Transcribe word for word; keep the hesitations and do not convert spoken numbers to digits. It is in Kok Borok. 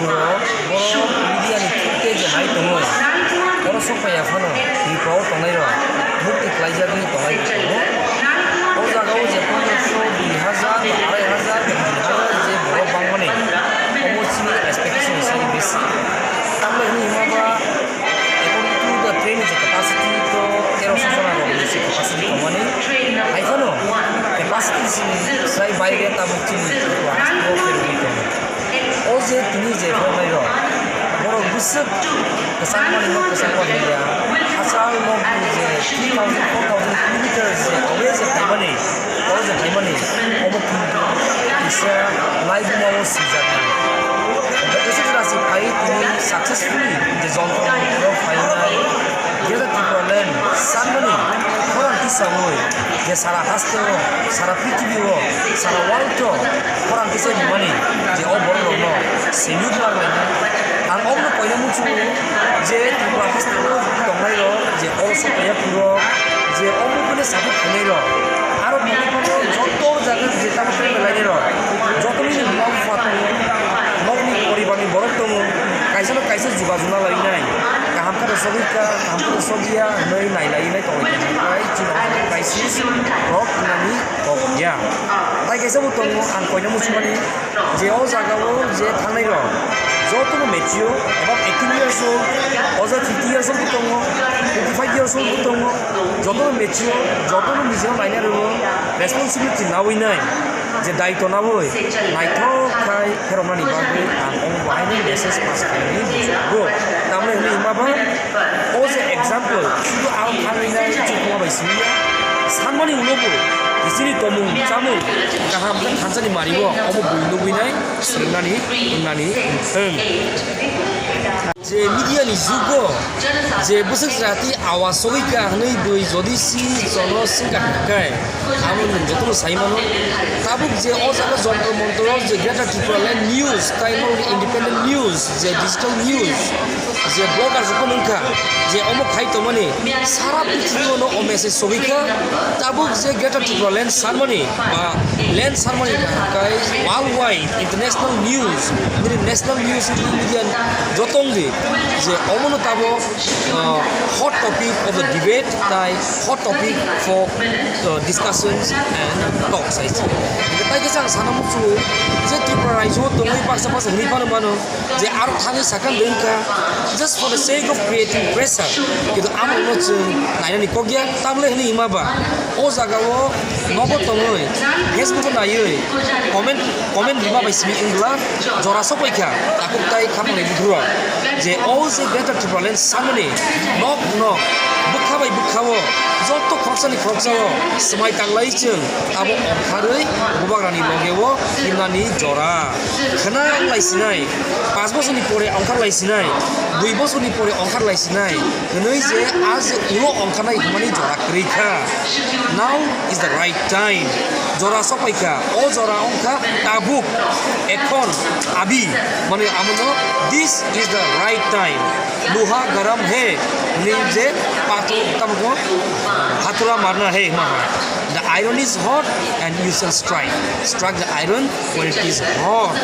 Borok media ni thik tei je hai tongo, oro sok paiya phano Tripura o tongnai rok mukti kwlaijagwi tongnai tongo. O jaga o je pondroso, dui hajar, arai hajar, tin hajar je borok bangmani, omo chini expectation sai besi. Tamle hwnwi hwnba ba, according to the train je capacity to teroso jona rok ni se capacity tongmani. Hai phano capacity sini sai baire tabuk chini Tripura haste o pherogwi tongo. O je tini je phainai rok, borok bwswk kwchangmani no kwchangma hwnliya, hachal nok ni je three thousand, four thousand kilometers je away je phaimani, oro je phaimani, obo kintu kisa laibuma o swijak nai. Kaisa jora se phai tini successfully je jontro mantro phainai, Greater Tipraland sanmani khorang tisaui je sara haste o, sara prithibi o, sara world o khorang kisa rimani je o borok rokno salute ma khlainai. Ang omono koina muchungo je Tripura haste o tongnai rok je oro sok paiya phuru rok je omo bini support khainai rok aro tongwi phano joto jaga je tabuk tongwi lainai rok joto nini mama bupha tongo, nokni poribar ni borok tongo, kaisa no kaisa jogajog na lainai, kaham khe rw sogwi kha, kaham khe rw sogya hwnwi nai lainai tongwi kha, hwnkhai chini crisis rok wngnani kok ya. Tai kaisa bo tongo ang koina muchungmani je o jaga o je thangnai rok joto no mature, about eighteen years old, o jaga fifty years old bo tongo, twenty five years old bo tongo, joto no mature, joto no nijino naina rwo, responsibility naui nai je daitw naui naithok khai pheromnani bagwi ang omo bahaino message pass khainani muchungo. Tamni hwnwi hwnba ba o je example, sudu ang thangwi nai chukuma bai simi ya. Sanmani ulo bo, chini tomung chamung kaham khe thansani mari o, omo bui nugwi nai swrwngnani wngnani wng. Je media ni jugo je bwswk jati awa sogwi kha hwnwi bui jodi si chono swngkha hwnkhe, abo nwng jotono sai mano. Tabuk je o jaga jontro montro je Greater Tipraland News, tai norokni independent news, je digital news, je blogger joto wngkha, je omo khai tongmani sara prithibi o no o message sogwi kha. Tabuk je Greater Tipraland sanmani ba land sanmani kai worldwide international news, bini national news media joto wngdi je omono tabuk, uh, hot topic of the debate tai hot topic for, uh, discussions and talks, I say. Tai khe ang sana muchungo je Tripura raijo tongwi baksa baksa hwnwi phano mano je aro thangwi sakha wngkha just for the sake of creating pressure, kintu amo no chwng nainani kok ya. Tamle hwnwi hima ba o jaga o nogo tongwi Facebook o naiwi comment, comment rima bai simi wngla jora sokoi kha takhuk tai khapang ni bukhurok je o je Greater Tipraland sanmani nok nok bwkha bai bwkha o joto khoroksa ni khoroksa o swmai tanglai chwng abo ongkharwi bubagrani loge o himnani jora khwna wng lai sinai, panch bosorni pore ongkhar lai sinai, dui bosorni pore ongkhar lai sinai. Hwnwi je a je ulo ongkharnai hwnmani jora kwrwi kha. Now is the right time. Jora sokpai kha. O jora wngkha tabuk, ekhon, abhi. Mane amono, this is the right time. Luha garam hai, hwnwi je pathor tamo ko, hatura marna hai hwnma hai. The iron is hot and you shall strike. Strike the iron when it is hot.